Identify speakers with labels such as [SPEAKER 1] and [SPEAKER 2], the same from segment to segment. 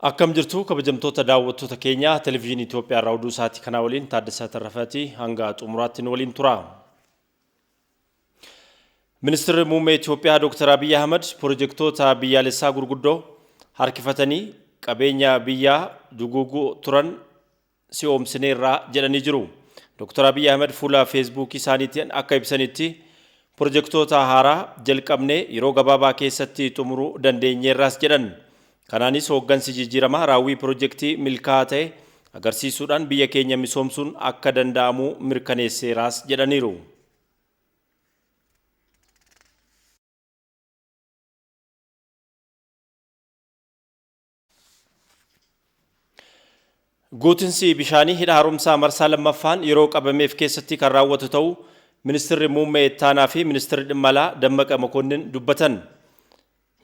[SPEAKER 1] Akkam jirtu kabajamtoota daawwattoota keenya Televiziyoonii Itoophiyaa irraa oduu isaatii kanaa waliin Taaddasaa Tarrafaati hanga xumuraatti nu waliin tura. Ministirri Muummee Itoophiyaa Dr. Abiyyi Ahmad pirojektoota biyyaalessaa gurguddoo harkifatanii qabeenya biyyaa duguuguu turan si'oomsineerra jedhanii jiru. Dr. Abiyyi Ahmad fuula Feesbuukii isaaniitiin akka ibsanitti pirojektoota haaraa jalqabnee yeroo gabaabaa keessatti xumuruu dandeenyeerraas jedhan. Kanaanis hooggansi jijjiiramaa raawwii pirojektii milkaa'aa ta'e agarsiisuudhaan biyya keenya misoomsuun akka danda'amu mirkaneesseeraas jedhaniiru. Guutinsi bishaanii hidha haaromsaa marsaa lammaffaan yeroo qabameef keessatti kan raawwatu ta'uu Ministirri Muummee Ittaanaa fi Ministirri Dhimma Alaa Dammaqa Mokonnin dubbatan.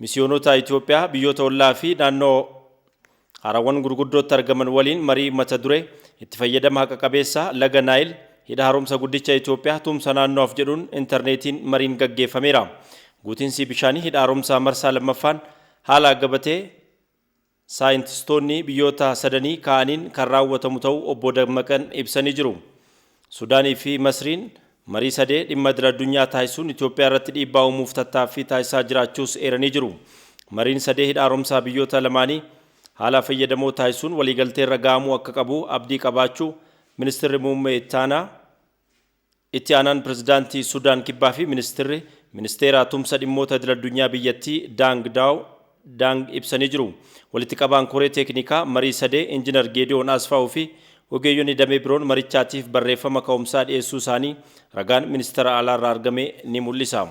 [SPEAKER 1] Misiyoonota Itoophiyaa biyyoota ollaa fi naannoo harawwan gurguddootti argaman waliin marii mata duree itti fayyadama haqa qabeessa laga Naayil hidha haaromsa guddicha Itoophiyaa tumsa naannoof jedhuun intarneetiin mariin gaggeeffameera. Guutinsi bishaanii hidha haaromsaa marsaa lammaffaan haala gabatee saayintistoonni biyyoota sadanii kaa'aniin kan raawwatamu ta'uu obbo Dammaqan ibsanii jiru. Sudaanii fi Masriin marii sadee dhimma idil addunyaa taasisuun Itoophiyaa irratti dhiibbaa uumuuf tattaaffii taasisaa jiraachuus eeranii jiru. Mariin sadee hidha haaromsaa biyyoota lamaanii haala fayyadamoo taasisuun waliigalteerra ga'amuu akka qabu abdii qabaachuu Ministirri Muummee Ittaanaa Itti aanaan Pirezidaantii Sudaan Kibbaa fi Ministirri Ministeera Tumsa Dhimmoota Idil-addunyaa biyyattii Daang Daaw Daang ibsanii jiru. Walitti qabaan koree teeknikaa marii sadee Injinar Geediyoon Asfaawu fi ogeeyyonni damee biroon marichaatiif barreeffama ka'umsaa dhiyeessuu isaanii ragaan ministeera alaarraa argame ni mul'isa.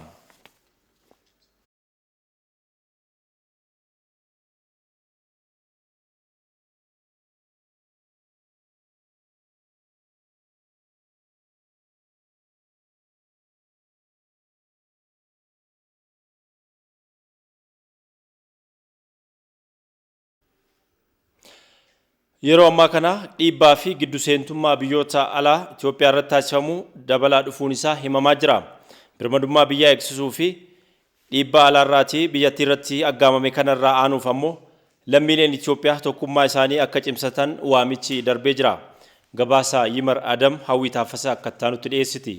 [SPEAKER 1] Yeroo ammaa kana dhiibbaa fi giddu seentummaa biyyoota alaa Itoophiyaa irratti taasifamu dabalaa dhufuun isaa himamaa jira. Birmadummaa biyyaa eegsisuu fi dhiibbaa alaarraatii biyyattii irratti aggaamame kanarraa aanuuf ammoo lammiileen Itoophiyaa tokkummaa isaanii akka cimsatan waamichi darbee jira. Gabaasa Yimar Adam Hawwii Taaffasaa akka itti dhiyeessiti.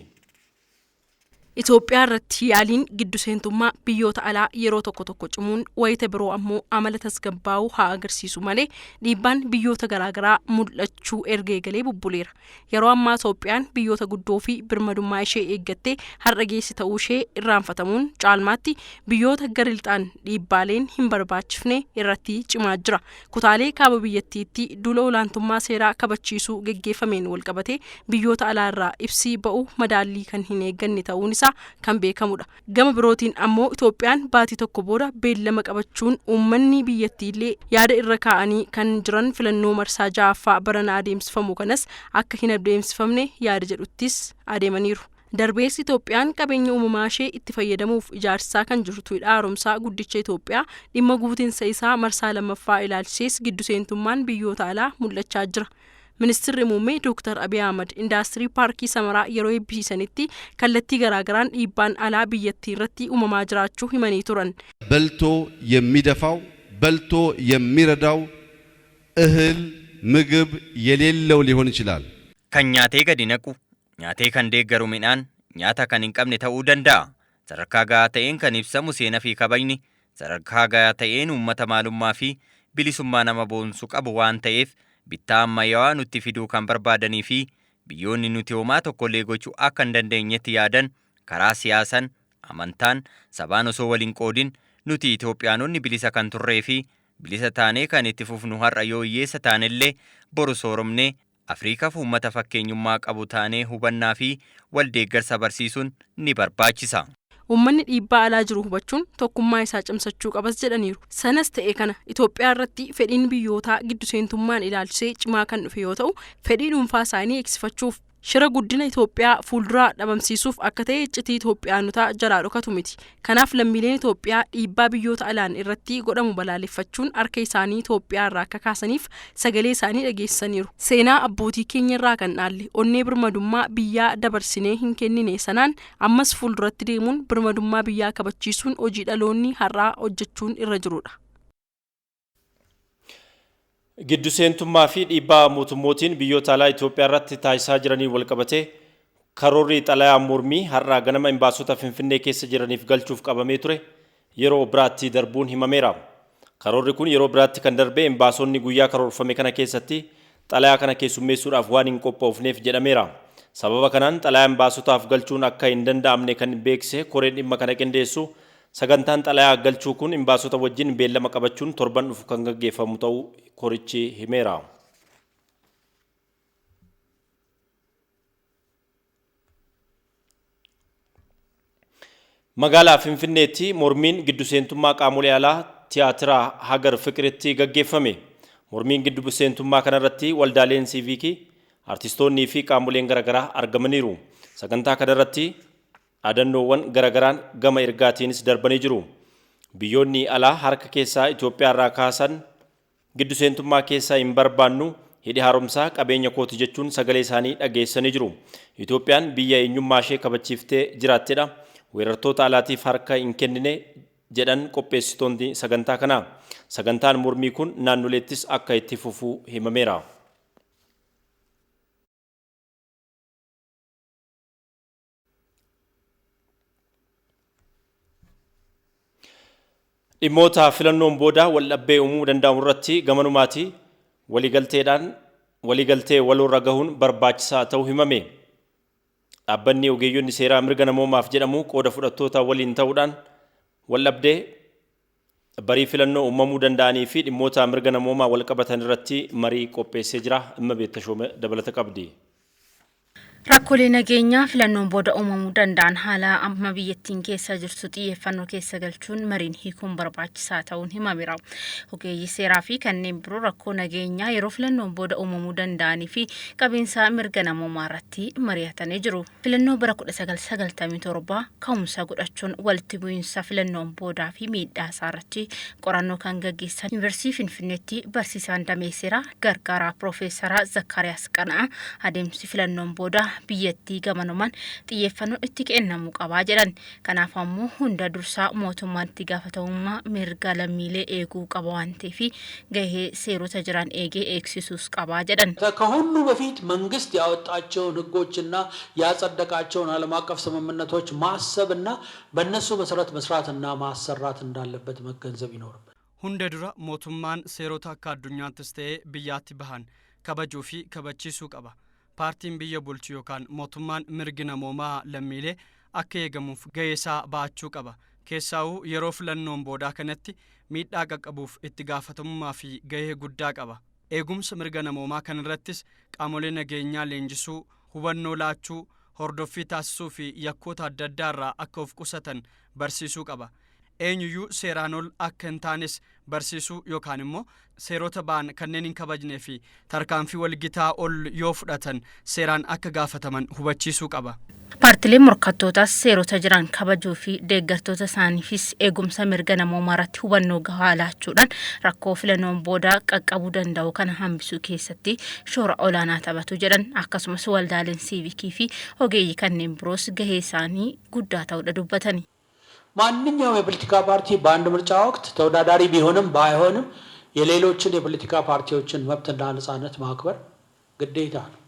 [SPEAKER 2] Itoophiyaa irratti yaaliin giddu seentummaa biyyoota alaa yeroo tokko tokko cimuun wayita biroo ammoo amala tasgabbaa'uu haa agarsiisu malee dhiibbaan biyyoota garaagaraa mul'achuu erga eegalee bubbuleera. Yeroo ammaa Itoophiyaan biyyoota guddoo fi birmadummaa ishee eeggattee har'a geesse ta'uu ishee irraanfatamuun caalmaatti biyyoota gara lixaan dhiibbaaleen hin barbaachifne irratti cimaa jira. Kutaalee kaaba biyyattiitti duula olaantummaa seeraa kabachiisuu geggeeffameen walqabatee biyyoota alaa irraa ibsii ba'u madaallii kan hin eegganne ta'uun isaa kan beekamudha. Gama birootiin ammoo Itoophiyaan baatii tokko booda beellama qabachuun uummanni biyyattii illee yaada irra kaa'anii kan jiran filannoo marsaa ja'affaa barana adeemsifamu kanas akka hin adeemsifamne yaada jedhuttis adeemaniiru. Darbees Itoophiyaan qabeenya uumamaa ishee itti fayyadamuuf ijaarsaa kan jirtu hidha haaromsaa guddicha Itoophiyaa dhimma guutinsa isaa marsaa lammaffaa ilaalchisees giddu seentummaan biyyoota alaa mul'achaa jira. Ministirri Muummee Dr. Abiy Ahmad indaastirii paarkii Samaraa yeroo eebbisiisanitti kallattii garaagaraan dhiibbaan alaa biyyattii irratti uumamaa jiraachuu himanii turan.
[SPEAKER 3] በልቶ የሚደፋው በልቶ የሚረዳው እህል ምግብ የሌለው ሊሆን ይችላል።
[SPEAKER 4] Kan nyaatee gadi naqu, nyaatee kan deeggaru midhaan, nyaata kan hin qabne ta'uu danda'a. Sadarkaa gahaa ta'een kan ibsamu seenaa fi kabajni, sadarkaa gahaa ta'een uummata maalummaa fi bilisummaa nama boonsu qabu waan ta'eef bittaa ammayyaawaa nutti fiduu kan barbaadanii fi biyyoonni nuti homaa tokkollee gochuu akka hin dandeenyetti yaadan karaa siyaasan, amantaan, sabaan osoo waliin qoodin nuti Itoophiyaanonni bilisa kan turree fi bilisa taanee kan itti fufnu har'a yoo hiyyeessa taanellee boru sooromnee Afriikaaf uummata fakkeenyummaa qabu taanee hubannaa fi waldeeggarsa barsiisuun ni barbaachisa.
[SPEAKER 2] Uummanni dhiibbaa alaa jiru hubachuun tokkummaa isaa cimsachuu qabas jedhaniiru. Sanas ta'e kana Itoophiyaa irratti fedhiin biyyootaa giddu seentummaan ilaalchisee cimaa kan dhufe yoo ta'u, fedhii dhuunfaa isaanii eegsifachuuf shira guddina Itoophiyaa fuulduraa dhabamsiisuuf akka ta'e iccitii Itoophiyaanotaa jalaa dhokatu miti. Kanaaf lammiileen Itoophiyaa dhiibbaa biyyoota alaan irratti godhamu balaaleffachuun harka isaanii Itoophiyaa irraa akka kaasaniif sagalee isaanii dhageessisaniiru. Seenaa abbootii keenya irraa kan dhaalle onnee birmadummaa biyyaa dabarsinee hin kennine sanaan ammas fuulduratti deemuun birmadummaa biyyaa kabachiisuun hojii dhaloonni har'aa hojjechuun irra jirudha.
[SPEAKER 1] Giddu seentummaa fi dhiibbaa mootummootiin biyyoota alaa Itoophiyaa irratti taasisaa jiraniin walqabatee karoorri xalayaa mormii har'aa ganama imbaasota Finfinnee keessa jiraniif galchuuf qabamee ture yeroo biraatti darbuun himameera. Karoorri kun yeroo biraatti kan darbe imbaasonni guyyaa karoorfame kana keessatti xalayaa kana keessummeessuudhaaf waan hin qophoofneef jedhameera. Sababa kanaan xalayaa imbaasotaaf galchuun akka hin danda'amne kan beeksise koreen dhimma kana qindeessu sagantaan xalayaa galchuu kun imbaasota wajjin beellama qabachuun torban dhufu kan gaggeeffamu ta'uu korichi himeera. Magaalaa Finfinneetti mormiin giddu seentummaa qaamolee alaa tiyaatira Hagar Fiqiritti gaggeeffame. Mormiin giddu seentummaa kanarratti waldaaleen siiviikii, artistoonnii fi qaamoleen garaagaraa argamaniiru. Sagantaa kanarratti dhaadannoowwan garagaraan gama ergaatiinis darbanii jiru. Biyyoonni alaa harka keessaa Itoophiyaa irraa kaasan giddu seentummaa keessaa hin barbaannu, hidhi haaromsaa qabeenya kooti jechuun sagalee isaanii dhageessanii jiru. Itoophiyaan biyya eenyummaa ishee kabachiiftee jiraattedha. Weerartoota alaatiif harka hin kennine jedhan qopheessitoonni sagantaa kanaa. Sagantaan mormii kun naannoleettis akka itti fufu himameera. Dhimmoota filannoon booda waldhabbee uumuu danda'amu irratti gamanumaati waliigalteedhaan waliigaltee waloorra gahuun barbaachisaa ta'uu himame. Dhaabbanni ogeeyyonni seeraa mirga namoomaaf jedhamu qooda fudhattoota waliin ta'uudhaan waldhabdee barii filannoo uumamuu danda'anii fi dhimmoota mirga namoomaa wal qabatan irratti marii qopheessee jira. Imma Beettashoome dabalata qabdi.
[SPEAKER 5] Rakkoolee nageenyaa filannoon booda uumamuu danda'an haala amma biyyattiin keessa jirtu xiyyeeffannoo keessa galchuun mariin hiikuun barbaachisaa ta'uun himameera. Ogeeyyii seeraa fi kanneen biroo rakkoo nageenyaa yeroo filannoon booda uumamuu danda'anii fi qabiinsa mirga namoomaa irratti mari'atanii jiru. Filannoo bara 1997 ka'umsa godhachuun walitti bu'iinsa filannoon boodaa fi miidhaa isaa irratti qorannoo kan gaggeessan Yuunivarsiitii Finfinneetti barsiisaan damee seeraa gargaaraa Piroofeesara Zakkaariyaas Qana'aa adeemsi filannoon booda biyyattii gamanumaan xiyyeeffannoo itti kennamuu qabaa jedhan. Kanaaf ammoo hunda dursaa mootummaan itti gaafatamummaa mirga lammiilee eeguu qaba waan ta'eef gahee seerota jiran eegee eegsisuus qabaa jedhan.
[SPEAKER 6] ከሁሉ በፊት መንግስት ያወጣቸውን ህጎችና ያጸደቃቸውን ዓለም አቀፍ ስምምነቶች ማሰብና በእነሱ መሰረት መስራትና ማሰራት እንዳለበት መገንዘብ ይኖርበታል።
[SPEAKER 7] Hunda dura mootummaan seerota akka addunyaattis ta'ee biyyaatti bahan kabajuu fi kabachiisuu qaba. Paartiin biyya bulchu yookaan mootummaan mirgi namoomaa lammiilee akka eegamuuf gahee isaa ba'achuu qaba. Keessaa'uu yeroo filannoon boodaa kanatti miidhaa qaqqabuuf itti gaafatamummaa fi gahee guddaa qaba. Eegumsa mirga namoomaa kanarrattis qaamolee nageenyaa leenjisuu, hubannoo laachuu, hordoffii taasisuu fi yakkoota adda addaa irraa akka of qusatan barsiisuu qaba. Eenyuyyuu seeraan ol akka hin taanes barsiisuu yookaan immoo seerota ba'an kanneen hin kabajnee fi tarkaanfii walgitaa ol yoo fudhatan seeraan akka gaafataman hubachiisuu qaba.
[SPEAKER 5] Paartileen morkattootaas seerota jiran kabajuu fi deeggartoota isaaniifis eegumsa mirga namoomaa irratti hubannoo gahaa laachuudhaan rakkoo filannoon booda qaqqabuu danda'u kana hambisuu keessatti shoora olaanaa taphatu jedhan. Akkasumas waldaaleen siivikii fi ogeeyyii kanneen biroos gahee isaanii guddaa ta'uudha dubbatani.
[SPEAKER 6] ማንኛውም የፖለቲካ ፓርቲ በአንድ ምርጫ ወቅት ተወዳዳሪ ቢሆንም ባይሆንም የሌሎችን የፖለቲካ ፓርቲዎችን መብትና ነጻነት ማክበር ግዴታ ነው።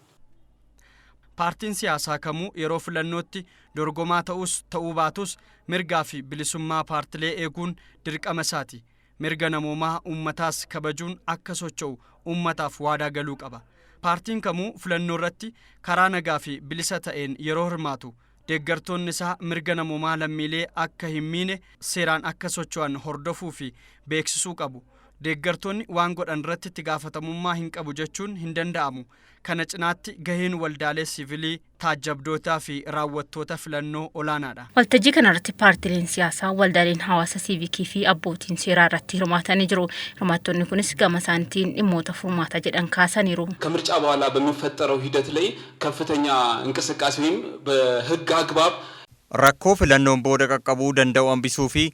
[SPEAKER 7] Paartiin siyaasaa kamuu yeroo filannootti dorgomaa ta'us ta'uu baatus mirgaa fi bilisummaa paartilee eeguun dirqama isaati. Mirga namoomaa uummataas kabajuun akka socho'u uummataaf waadaa galuu qaba. Paartiin kamuu filannoo irratti karaa nagaa fi bilisa ta'een yeroo hirmaatu deeggartoonni isaa mirga namoomaa lammiilee akka hin miine seeraan akka socho'an hordofuu fi beeksisuu qabu. Deeggartoonni waan godhan irratti itti gaafatamummaa hin qabu jechuun hin danda'amu. Kana cinaatti gaheen waldaalee siivilii, taajjabdootaa fi raawwattoota filannoo olaanaadha.
[SPEAKER 5] Waltajjii kanarratti paartileen siyaasaa, waldaaleen hawaasa siivikii fi abbootiin seeraa irratti hirmaatanii jiru. Hirmaattonni kunis gama isaaniitiin dhimmoota furmaata jedhan kaasaniiru.
[SPEAKER 8] ከምርጫ በኋላ በሚፈጠረው ሂደት ላይ ከፍተኛ እንቅስቃሴ ወይም በህግ አግባብ
[SPEAKER 4] Rakkoo filannoon booda qaqqabuu danda'u hambisuu fi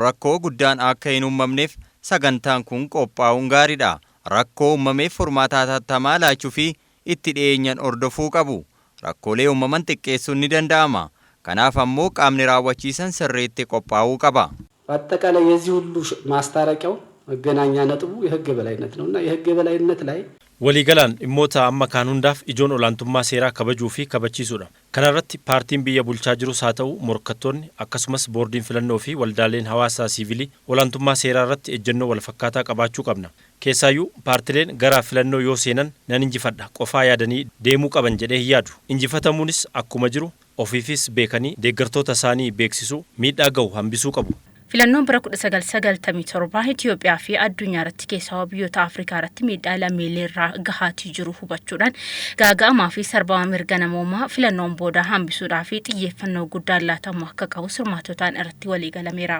[SPEAKER 4] rakkoo guddaan akka hin uumamneef sagantaan kun qophaa'uun gaariidha. Rakkoo uumameef furmaata hatattamaa laachuu fi itti dhiyeenyaan hordofuu qabu. Rakkoolee uumaman xiqqeessuun ni danda'ama. Kanaaf ammoo qaamni raawwachiisan sirriitti qophaa'uu qaba.
[SPEAKER 9] በአጠቃላይ የዚህ ሁሉ ማስታረቂያው መገናኛ ነጥቡ የህግ የበላይነት ነው እና የህግ የበላይነት ላይ
[SPEAKER 1] Waliigalaan dhimmoota amma kaan hundaaf ijoon olaantummaa seeraa kabajuu fi kabachiisuudha. Kana irratti paartiin biyya bulchaa jirus haa ta'u morkattoonni akkasumas boordiin filannoo fi waldaaleen hawaasaa siivilii olaantummaa seeraa irratti ejjennoo walfakkaataa qabaachuu qabna. Keessaayyuu paartileen gara filannoo yoo seenan nan injifadha qofaa yaadanii deemuu qaban jedhee hin yaadu. Injifatamuunis akkuma jiru ofiifis beekanii deeggartoota isaanii beeksisuu miidhaa gahu hambisuu qabu.
[SPEAKER 5] Filannoon bara 1997 Itoophiyaa fi addunyaa irratti keessawaa biyyoota Afrikaa irratti miidhaa lammiilee irraa gahaatii jiru hubachuudhaan gaaga'amaa fi sarbama mirga namoomaa filannoon booda hambisuudhaa fi xiyyeeffannoo guddaan laatamuu akka qabu hirmaattotaan irratti waliigalameera.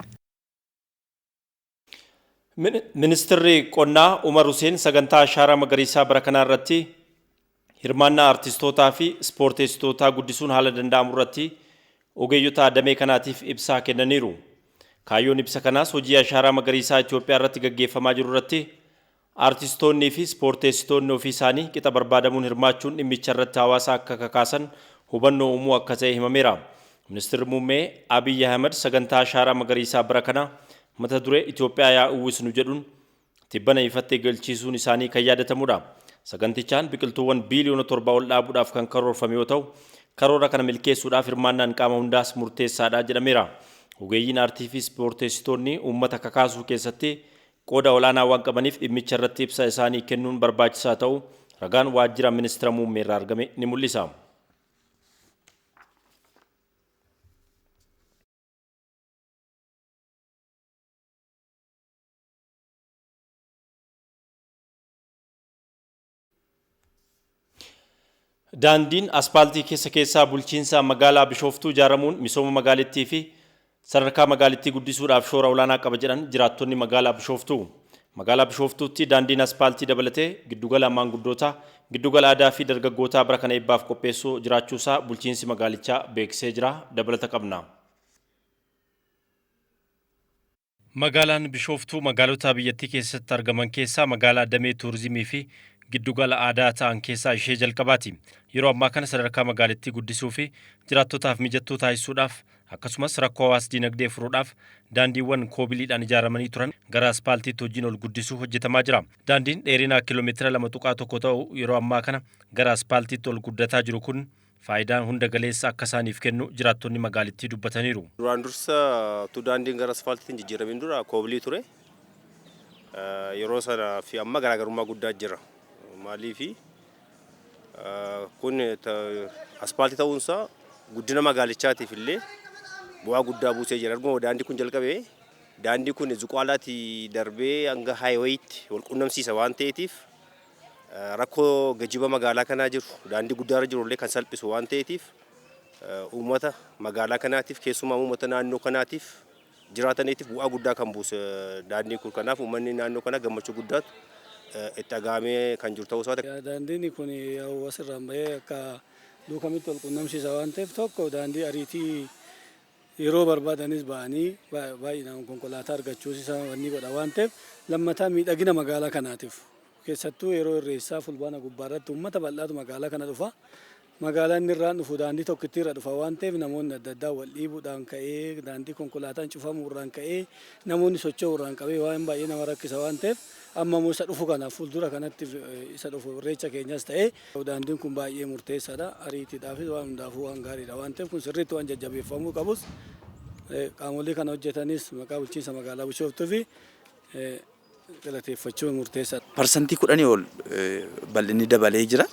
[SPEAKER 1] Ministeerri qonnaa Umar Hussein sagantaa ashaaraa magariisaa bara kanaa irratti hirmaannaa artistootaa fi ispoorteessitootaa guddisuun haala danda'amu irratti ogeeyyota damee kanaatiif ibsaa kennaniiru. Kaayyoon ibsa kanaas hojii ashaaraa magariisaa Itoophiyaa irratti gaggeeffamaa jiru irratti artistoonnii fi ispoorteessitoonni ofii isaanii qixa barbaadamuun hirmaachuun dhimmicha irratti hawaasa akka kakaasan hubannoo uumuu akka ta'e himameera. Ministeerri muummee Abiyyi Ahmed sagantaa ashaaraa magariisaa bara kana mata duree Itoophiyaa yaa uwwisnu jedhuun tibbana ifatti galchiisuun isaanii kan yaadatamudha. Sagantichaan biqiltuuwwan biiliyoona 7 ol dhaabuudhaaf kan karoorfame yoo ta'u, karoora kana milkeessuudhaaf hirmaannaan qaama hundaas murteessaadha jedhameera. Ogeeyyiin aartii fi ispoorteessitoonni uummata kakaasuu keessatti qooda olaanaa waan qabaniif dhimmicha irratti ibsa isaanii kennuun barbaachisaa ta'uu ragaan waajjira ministeera muummee irraa argame ni mul'isa. Daandiin aspaaltii keessa keessaa bulchiinsa magaalaa Bishooftuu ijaaramuun misooma magaalittii fi sadarkaa magaalittii guddisuudhaaf shoora olaanaa qaba jedhan jiraattonni magaalaa Bishooftuu. Magaalaa Bishooftuutti daandiin aspaaltii dabalatee giddugala maanguddootaa, giddugala aadaa fi dargaggootaa bara kana eebbaaf qopheessuu jiraachuusaa bulchiinsi magaalichaa beeksisee jira. Dabalata qabna. Magaalaan Bishooftuu magaalota biyyattii keessatti argaman keessaa magaalaa damee tuurizimii fi giddugala aadaa ta'an keessaa ishee jalqabaati. Yeroo ammaa kana sadarkaa magaalittii guddisuu fi jiraattotaaf mijattuu taasisuudhaaf akkasumas rakkoo hawaas dinagdee furuudhaaf daandiiwwan koobiliidhaan ijaaramanii turan gara aspaaltiitti hojiin ol guddisuu hojjetamaa jira. Daandiin dheerina kiiloomeetira 2.1 ta'u yeroo ammaa kana gara aspaaltiitti ol guddataa jiru kun faayidaan hunda galeessa akka isaaniif kennu jiraattonni magaalittii dubbataniiru.
[SPEAKER 10] Duraan dursa utuu daandiin gara aspaaltiitti hin jijjiiramin dura koobilii ture. Yeroo sana fi amma garaagarummaa guddaa jira. Maaliifi kun aspaaltii ta'uunsaa guddina magaalichaatiif illee bu'aa guddaa buusee jira. Erguma daandii kun jalqabee daandii kun Zuqaalaatti darbee hanga haayiweeyitti wal qunnamsiisa waan ta'eetiif rakkoo geejjiba magaalaa kanaa jiru daandii guddaarra jiru illee kan salphisu waan ta'eetiif uummata magaalaa kanaatiif keessumaa uummata naannoo kanaatiif jiraataniitiif bu'aa guddaa kan buuse daandiin kun. Kanaaf uummanni naannoo kanaa gammachuu guddaatu itti dhaga'amee kan jiru ta'uu isaati.
[SPEAKER 11] Daandiin kun asirraan bahee akka duukamitti wal qunnamsiisa waan ta'eef tokko daandii ariitii yeroo barbaadanis ba'anii baay'inaan konkolaataa argachuus isa wanni godha waan ta'eef lammataa miidhagina magaalaa kanaatiif keessattuu yeroo irreessaa fulbaana gubbaarratti uummata bal'aatu magaalaa kana dhufa. Magaalaan inni irraan dhufu daandii tokkitti irra dhufa waan ta'eef namoonni adda addaa wal dhiibuudhaan ka'ee daandii konkolaataan cufamuurraan ka'ee namoonni socho'uurraan qabee waan baay'ee nama rakkisa waan ta'eef amma immoo isa dhufu kana fuuldura kanatti isa dhufu irreecha keenyas ta'ee daandiin kun baay'ee murteessaadha. Ariitiidhaafis waan hundaafuu waan gaariidha waan ta'eef kun sirriitti waan jajjabeeffamuu qabus qaamolee kana hojjetanis maqaa bulchiinsa magaalaa Bishooftuu fi galateeffachuun murteessaadha.
[SPEAKER 12] 10% ol bal'inni dabalee jira.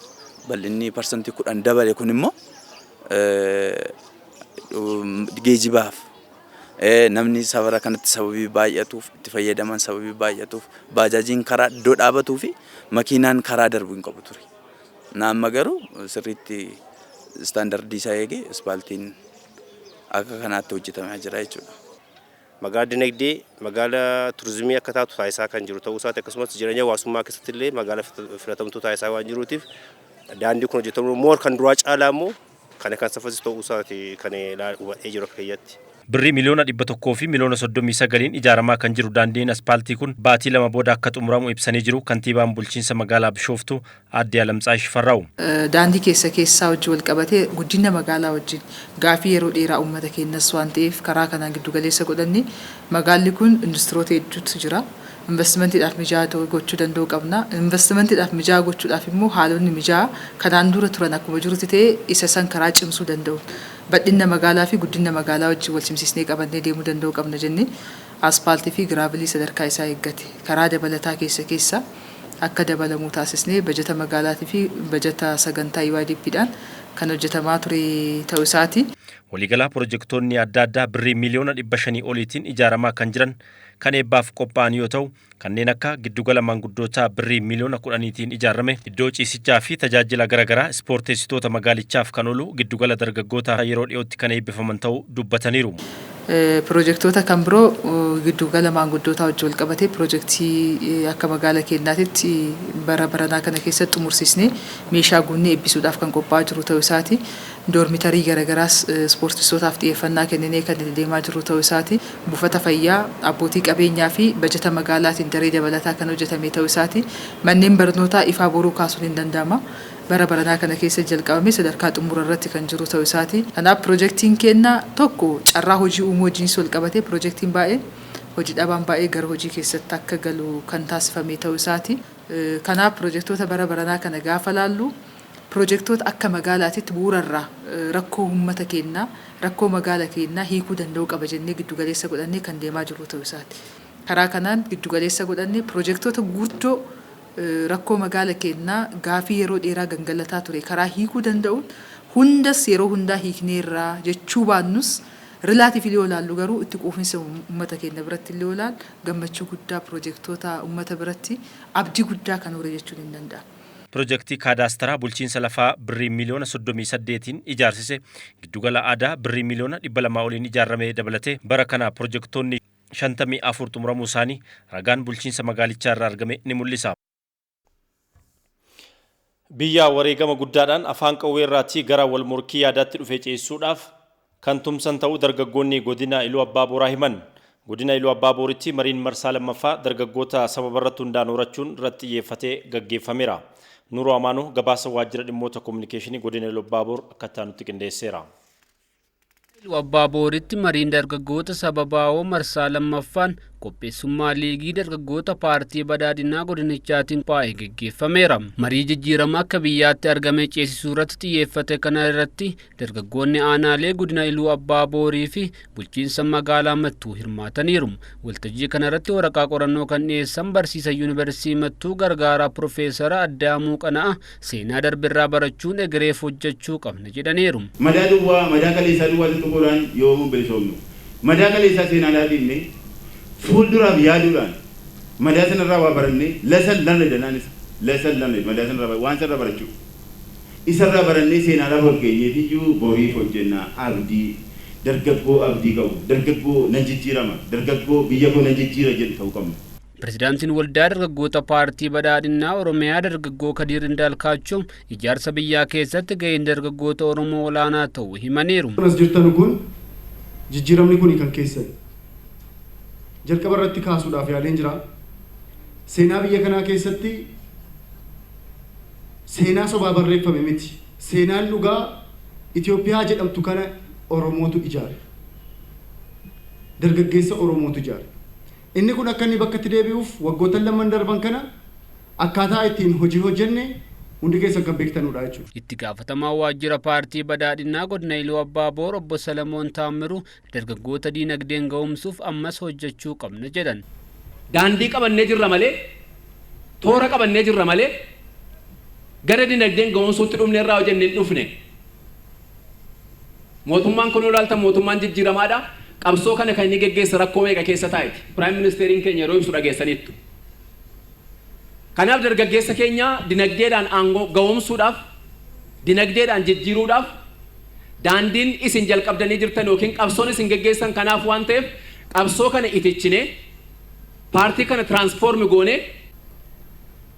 [SPEAKER 12] Bal'inni 10% dabale kun immoo geejibaaf namni safara kanatti sababii baay'atuuf itti fayyadaman sababii baay'atuuf baajaajiin karaa iddoo dhaabatuu fi makiinaan karaa darbu hin qabu ture. Amma garuu sirriitti istaandardii isaa eegee ispaaltiin akka kanaatti hojjetamaa jira jechuudha.
[SPEAKER 10] Magaalaa dinagdee magaalaa turizimii akka taatu taasisaa kan jiru ta'uu isaati akkasumas jireenya hawaasummaa keessatti illee magaalaa filatamtuu taasisaa waan jiruutiif daandii kun hojjetamu moor kan duraa caalaa immoo kana kan saffisiisu ta'uu isaati kan hubadhee jiru akka kiyyatti.
[SPEAKER 1] Birrii 139,000,000 ijaaramaa kan jiru daandiin aspaaltii kun baatii 2 booda akka xumuramu ibsanii jiru kantiibaan bulchiinsa magaalaa Bishooftuu Aadde Alamtsaay Shifarraawu.
[SPEAKER 13] Daandii keessa keessaa wajjin wal qabatee guddina magaalaa wajjin gaafii yeroo dheeraa uummata keenyas waan ta'eef karaa kanaan giddu galeessa godhanne magaalli kun industiroota hedduutu jira. Investimentiidhaaf mijaa'aa gochuu danda'uu qabna. Investimentiidhaaf mijaa'aa gochuudhaaf immoo haalonni mijaa'aa kanaan dura turan akkuma jirutti ta'ee isa san karaa cimsuu danda'u. Bal'ina magaalaa fi guddina magaalaa wajjin wal simsiisnee qabannee deemuu danda'uu qabna jennee aspaaltii fi giraavilii sadarkaa isaa eeggate karaa dabalataa keessa keessa akka dabalamu taasisnee bajata magaalaatii fi bajata sagantaa UIDPdhaan kan hojjetamaa ture ta'uu isaati.
[SPEAKER 1] Waliigalaa pirojektoonni adda addaa birrii miiliyoona 500 oliitiin ijaaramaa kan jiran kan eebbaaf qophaa'an yoo ta'u, kanneen akka giddugala maanguddootaa birrii miiliyoona 10tiin ijaarame, iddoo ciisichaa fi tajaajila garaagaraa ispoorteessitoota magaalichaaf kan oolu giddugala dargaggootaa yeroo dhiyootti kan eebbifaman ta'uu dubbataniiru.
[SPEAKER 13] Pirojektoota kan biroo giddugala maanguddootaa wajjin wal qabatee pirojektii akka magaala keenyaatitti bara baranaa kana keessatti xumursiisnee meeshaa guunnee eebbisuudhaaf kan qophaa'aa jiru ta'uu isaati. Doormitarii garaagaraas ispoortistootaaf xiyyeeffannaa kenninee kan itti deemaa jiru ta'uu isaati. Buufata fayyaa abbootii qabeenyaa fi bajata magaalaatiin daree dabalataa kan hojjetame ta'uu isaati. Manneen barnootaa ifaa boruu kaasuun hin danda'ama. Bara baranaa kana keessa jalqabame sadarkaa xumura irratti kan jiru ta'uu isaati. Kanaaf pirojektiin keenya tokko carraa hojii uumuu wajjinis wal qabatee pirojektiin baay'een hojii dhabaan baay'ee gara hojii keessatti akka galu kan taasifame ta'uu isaati. Kanaaf pirojektoota bara baranaa kana gaafa laallu pirojektoota akka magaalaatitti bu'uurarraa rakkoo uummata keenyaa, rakkoo magaala keenyaa hiikuu danda'uu qaba jennee giddugaleessa godhannee kan deemaa jiru ta'uu isaati. Karaa kanaan giddugaleessa godhannee pirojektoota guddoo rakkoo magaala keenyaa gaafii yeroo dheeraa gangalataa ture karaa hiikuu danda'uun hundas yeroo hundaa hiikneerraa jechuu baannus, relatively yoo ilaallu garuu itti quufinsa uummata keenya biratti illee ilaallu gammachuu guddaa pirojektoota uummata biratti abdii guddaa kan hore jechuun hin danda'amu.
[SPEAKER 1] Pirojektii kaadaastaraa bulchiinsa lafaa birrii miiliyoona 38n ijaarsise, giddugala aadaa birrii miiliyoona 200 oliin ijaarame dabalatee bara kana pirojektoonni 54 xumuramuu isaanii ragaan bulchiinsa magaalichaa irraa argame ni mul'isa. Biyya wareegama guddaadhaan afaan qawwee irraatii gara wal morkii yaadaatti dhufe ceessuudhaaf kan tumsan ta'uu dargaggoonni godina Iluu Abbaa Booraa himan. Godina Iluu Abbaa Booritti mariin marsaa lammaffaa dargaggoota sababa irratti hundaa'an horachuun irratti xiyyeeffatee gaggeeffameera. Nuruu Amaanoo gabaasa waajjira dhimmoota kominikeeshinii godina Iluu Abbaa Boor akka nutti qindeesseera.
[SPEAKER 14] Iluu Abbaa Booritti mariin dargaggoota sababaa'oo marsaa lammaffaan qopheessummaa liigii dargaggoota paartii badhaadhinaa godinichaatiin qophaa'e geggeeffameera. Marii jijjiirama akka biyyaatti argame ceesisuu irratti xiyyeeffate kana irratti dargaggoonni aanaalee godina Iluu Abbaa Boorii fi bulchiinsa magaalaa Mattuu hirmaataniiru. Waltajjii kana irratti waraqaa qorannoo kan dhiyeessan barsiisa yuunivarsiitii Mattuu gargaaraa Piroofeesara Addaamuu Qana'a seenaa darbirraa barachuun egereef hojjechuu qabna jedhaniiru.
[SPEAKER 15] Madaa duwwaa, madaa kaleessaa duwwaa tuttuquudhaan yoomuu bilisoomnu. Madaa kaleessaa seenaadhaa dhiibne fuulduraaf yaaduudhaan madaa sanarraa waa barannee, lesson learned jennaanis, lesson learned, madaa sanarraa waan sanarraa barachuu. Isarraa barannee seenaadhaaf ol keenyeetiyyuu boriif hojjennaa. Abdii dargaggoo, abdii qabu, dargaggoo nan jijjiirama, dargaggoo biyya koo nan jijjiira jedhu ta'uu qabna.
[SPEAKER 14] Pirezidaantiin Waldaa Dargaggoota Paartii Badhaadhinaa Oromiyaa Dargaggoo Kadiir Indaalkaachoo ijaarsa biyyaa keessatti gaheen dargaggoota Oromoo olaanaa ta'uu himaniiru.
[SPEAKER 16] As jirtan kun jijjiiramni kun kan keessan. Jalqaba irratti kaasuudhaaf yaaleen jira. Seenaa biyya kanaa keessatti seenaa sobaa barreeffame miti. Seenaan dhugaa Itoophiyaa jedhamtu kana Oromootu ijaare. Dargaggeessa Oromootu ijaare. Inni kun akka inni bakka itti deebi'uuf waggoottan lamman darban kana akkaataa ittiin hojii hojjenne hundi keessan kan beektanudha jechuudha.
[SPEAKER 14] Itti gaafatamaa waajjira paartii badhaadhinaa godina Iluu Abbaa Boor obbo Salamoon Taammiruu dargaggoota diinagdeen ga'umsuuf ammas hojjechuu qabna jedhan.
[SPEAKER 17] Daandii qabannee jirra malee, toora qabannee jirra malee, gara dinagdeen ga'umsuutti dhufne irraa hojjenne hin dhufne. Mootummaan kun ilaaltan mootummaan jijjiiramaadha. Qabsoo kana kan inni geggeesse rakkoo meeqa keessa taa'eeti. Prime Ministeriin keenya yeroo ibsu dhageessaniittu. Kanaaf dargaggeessa keenya dinagdeedhaan aangoo ga'umsuudhaaf, dinagdeedhaan jijjiiruudhaaf daandiin isin jalqabdanii jirtan yookiin qabsoon isin geggeessan kanaaf waan ta'eef, qabsoo kana itichinee, paartii kana transform goonee,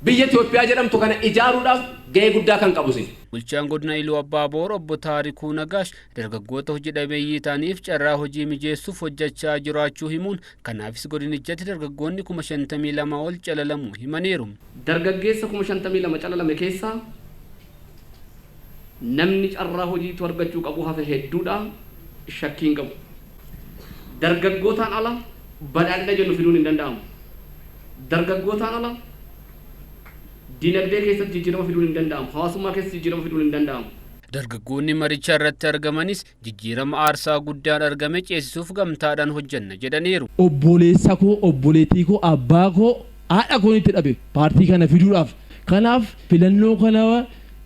[SPEAKER 17] biyya Itoophiyaa jedhamtu kana ijaaruudhaaf gahee guddaa kan qabu isin.
[SPEAKER 14] Bulchaan godina Iluu Abbaa Boor obbo Taarikuu Nagaash dargaggoota hojii dhabeeyyii ta'aniif carraa hojii mijeessuuf hojjechaa jiraachuu himuun, kanaafis godinichatti dargaggoonni 52,000 ol calalamuu himaniiru.
[SPEAKER 18] Dargaggeessa 52,000 calalame keessaa namni carraa hojiitu argachuu qabu hafe hedduudha, shakkii hin qabu. Dargaggootaan ala badhaadhina jennu fiduun hin danda'amu. Dargaggootaan ala dinagdee keessatti jijjiirama fiduun hin danda'amu. Hawaasummaa keessatti jijjiirama fiduun hin danda'amu.
[SPEAKER 14] Dargaggoonni maricha irratti argamanis jijjiirama aarsaa guddaan argame ceesisuuf gamtaadhaan hojjenna jedhaniiru.
[SPEAKER 19] Obboleessa koo, obboleettii koo, abbaa koo, haadha koo itti dhabe paartii kana fiduudhaaf. Kanaaf filannoo kana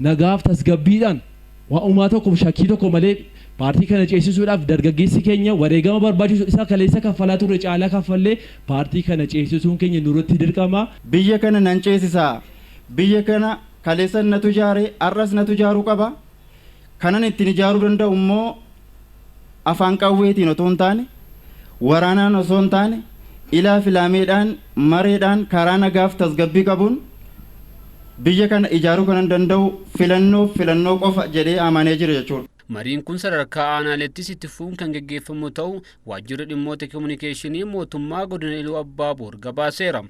[SPEAKER 19] nagaaf tasgabbiidhaan waan uumaa tokkoof shakkii tokko malee paartii kana ceesisuudhaaf dargaggeessi keenya wareegama barbaachisu isa kaleessa kaffalaa turre caalaa kaffallee paartii kana ceesisuun keenya nurratti dirqama.
[SPEAKER 20] Biyya kana nan ceesisaa. Biyya kana kaleessa natu ijaare, har'as natu ijaaruu qaba. Kanan ittiin ijaaruu danda'u immoo afaan qawweetiin otoo hin taane, waraanaan osoo hin taane, ilaa filaameedhaan, mareedhaan, karaa nagaaf tasgabbii qabuun biyya kana ijaaruu kanan danda'u filannoo qofa jedhee amanee jira jechuudha.
[SPEAKER 14] Mariin kun sadarkaa aanaaleettis itti fufuun kan geggeeffamu ta'uu waajjirri dhimmoota kominikeeshinii mootummaa godina Iluu Abbaaboor gabaaseera.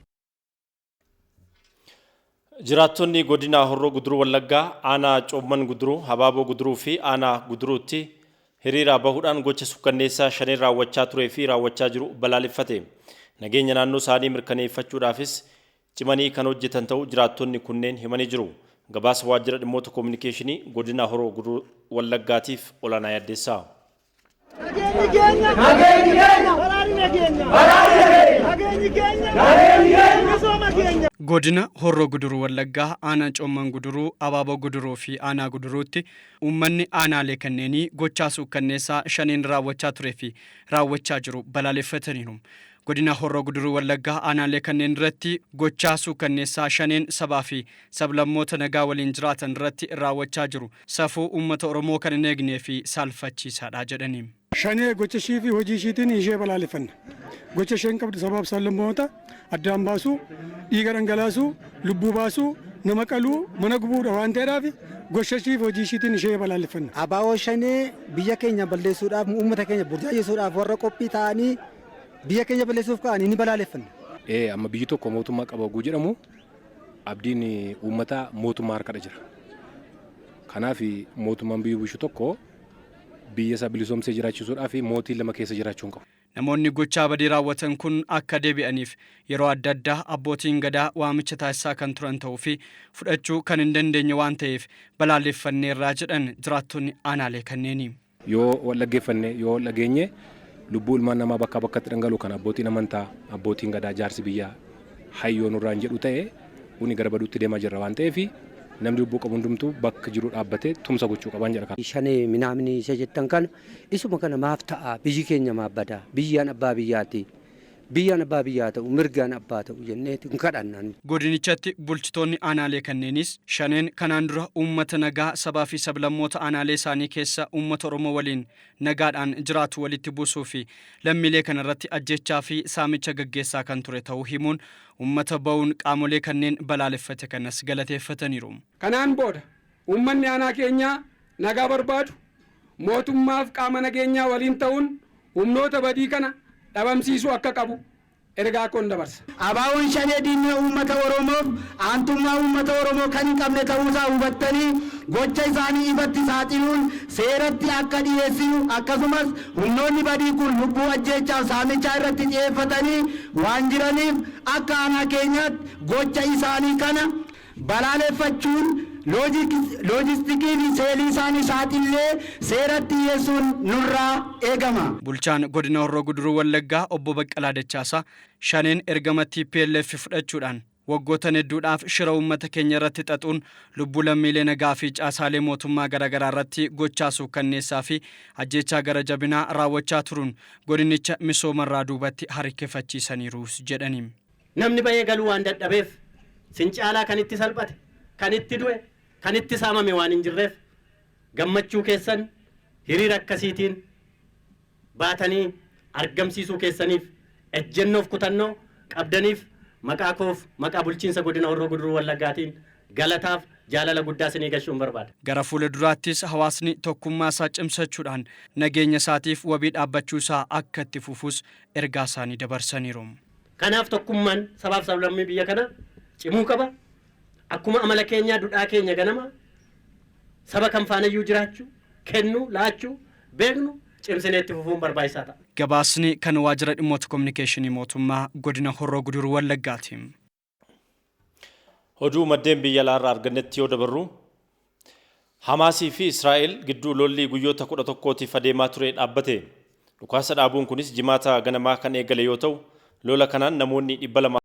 [SPEAKER 1] Jiraattonni godina Horroo Guduruu Wallaggaa aanaa Coomman Guduruu, Habaaboo Guduruu fi aanaa Guduruutti hiriira bahuudhaan gocha sukkanneessaa shaneen raawwachaa turee fi raawwachaa jiru balaaleffate. Nageenya naannoo isaanii mirkaneeffachuudhaafis cimanii kan hojjetan ta'uu jiraattonni kunneen himanii jiru. Gabaasa waajjira dhimmoota kominikeeshinii godina Horroo Guduruu Wallaggaatiif Olaanaa Yaaddeessaa.
[SPEAKER 7] Godina Horroo Guduruu Wallaggaa aanaa Coomman Guduruu, Abaaboo Guduruu fi aanaa Guduruutti uummanni aanaalee kanneenii gochaa suukkanneessaa shaneen raawwachaa turee fi raawwachaa jiru balaaleffataniiru. Godina Horroo Guduruu Wallaggaa aanaalee kanneen irratti gochaa suukkanneessaa shaneen sabaa fi sablammoota nagaa waliin jiraatan irratti raawwachaa jiru safuu uummata Oromoo kan hin eegnee fi saalfachiisaadha jedhanii.
[SPEAKER 21] Shanee gocha ishii fi hojii ishiitiin ishee balaaleffanna. Gocha isheen qabdu sabaaf sablammoota addaan baasuu, dhiiga dhangalaasuu, lubbuu baasuu, nama qaluu, mana gubuudha waan ta'eedhaaf gocha ishii fi hojii ishiitiin ishee balaaleffanna.
[SPEAKER 22] Abaaboo shanee biyya keenya balleessuudhaaf, uummata keenya burjaajessuudhaaf warra qophii ta'anii biyya keenya balleessuuf ka'anii ni balaaleffanna.
[SPEAKER 23] Amma biyyi tokko mootummaa qaba oguu jedhamu abdiin uummataa mootummaa harkadha jira. Kanaaf mootummaan biyya bulchu tokko biyya isaa bilisoomsee jiraachisuudhaaf mootii lama keessa jiraachuu hin qabu.
[SPEAKER 7] Namoonni gochaa badii raawwatan kun akka deebi'aniif yeroo adda addaa abbootiin gadaa waamicha taasisaa kan turan ta'uu fi fudhachuu kan hin dandeenye waan ta'eef balaaleffanneerraa jedhan jiraattonni aanaalee kanneeni.
[SPEAKER 23] Yoo wal dhaggeeffanne, yoo wal dhageenye lubbuu ilmaan namaa bakkaa bakkatti dhangala'u kan abbootiin amantaa, abbootiin gadaa, jaarsi biyyaa hayyoo nurraan jedhu ta'e kuni gara baduutti deemaa jirra waan ta'eef namni lubbuu qabu hundumtuu bakka jiru dhaabbatee tumsa gochuu qaban jedha.
[SPEAKER 24] Shanee minaamni isa jettan kana isuma kana maaf ta'a, biyyi keenya maaf badaa, biyyaan abbaa biyyaati, biyyaan abbaa biyyaa ta'u, mirgaan abbaa ta'u jenneeti hin kadhannan.
[SPEAKER 7] Godinichatti bulchitoonni aanaalee kanneenis shaneen kanaan dura uummata nagaa sabaa fi sablammoota aanaalee isaanii keessa uummata Oromoo waliin nagaadhaan jiraatu walitti buusuu fi lammiilee kanarratti ajjechaa fi saamicha gaggeessaa kan ture ta'uu himuun uummata ba'uun qaamolee kanneen balaaleffate kanas galateeffataniiru.
[SPEAKER 25] Kanaan booda uummanni aanaa keenyaa nagaa barbaadu mootummaaf qaama nageenyaa waliin ta'uun humnoota badii kana dhabamsiisuu akka qabu ergaa koon dabarsa.
[SPEAKER 26] Abaaboon shanee diinna uummata Oromoof aantummaa uummata Oromoo kan hin qabne ta'uusaa hubattanii gocha isaanii ifatti saaxiluun seeratti akka dhiyeessinu akkasumas humnoonni badii kun lubbuu ajjeechaaf saamichaa irratti xiyyeeffatanii waan jiraniif akka aanaa keenyaatti gocha isaanii kana balaaleffachuun loojistikii fi seelii isaanii saaxillee seeratti dhiyeessuun nurraa eegama.
[SPEAKER 7] Bulchaan godina Horroo Guduruu Wallaggaa obbo Baqqalaa Dachaasaa shaneen ergama TPLF fudhachuudhaan waggoottan hedduudhaaf shira uummata keenya irratti xaxuun lubbuu lammiilee nagaa fi caasaalee mootummaa garaagaraa irratti gochaa suukkanneessaa fi ajjeechaa gara jabinaa raawwachaa turuun godinicha misoomarraa duubatti harkifachiisaniiru jedhani.
[SPEAKER 27] Namni ba'ee galuu waan dadhabeef sincaalaa kan itti salphate, kan itti du'e, kan itti saamame waan hin jirreef gammachuu keessan hiriira akkasiitiin baatanii argamsiisuu keessaniif ejjennoof kutannoo qabdaniif maqaa koof maqaa bulchiinsa godina Horroo Guduruu Wallaggaatiin galataaf jaalala guddaa isinii gashuun barbaada.
[SPEAKER 7] Gara fuula duraattis hawaasni tokkummaa isaa cimsachuudhaan nageenya isaatiif wabii dhaabbachuu isaa akka itti fufus ergaa isaanii dabarsaniiru.
[SPEAKER 27] Kanaaf tokkummaan sabaaf sablammii biyya kana cimuu qaba. Akkuma amala keenyaa duudhaa keenya ganama saba kam faanayyuu jiraachuu, kennuu, laachuu beeknu cimsinee itti fufuun barbaachisaa ta'a.
[SPEAKER 7] Gabaasni kan waajjira dhimmoota kominikeeshinii mootummaa godina Horroo Guduruu Wallaggaati.
[SPEAKER 1] Oduu maddeen biyya alaarraa argannetti yoo dabarru, Hamaasii fi Israa'el gidduu lolli guyyoota 11tiif adeemaa ture dhaabbate. Dhukaasa dhaabuun kunis Jimaata ganamaa kan eegale yoo ta'u, lola kanaan namoonni 200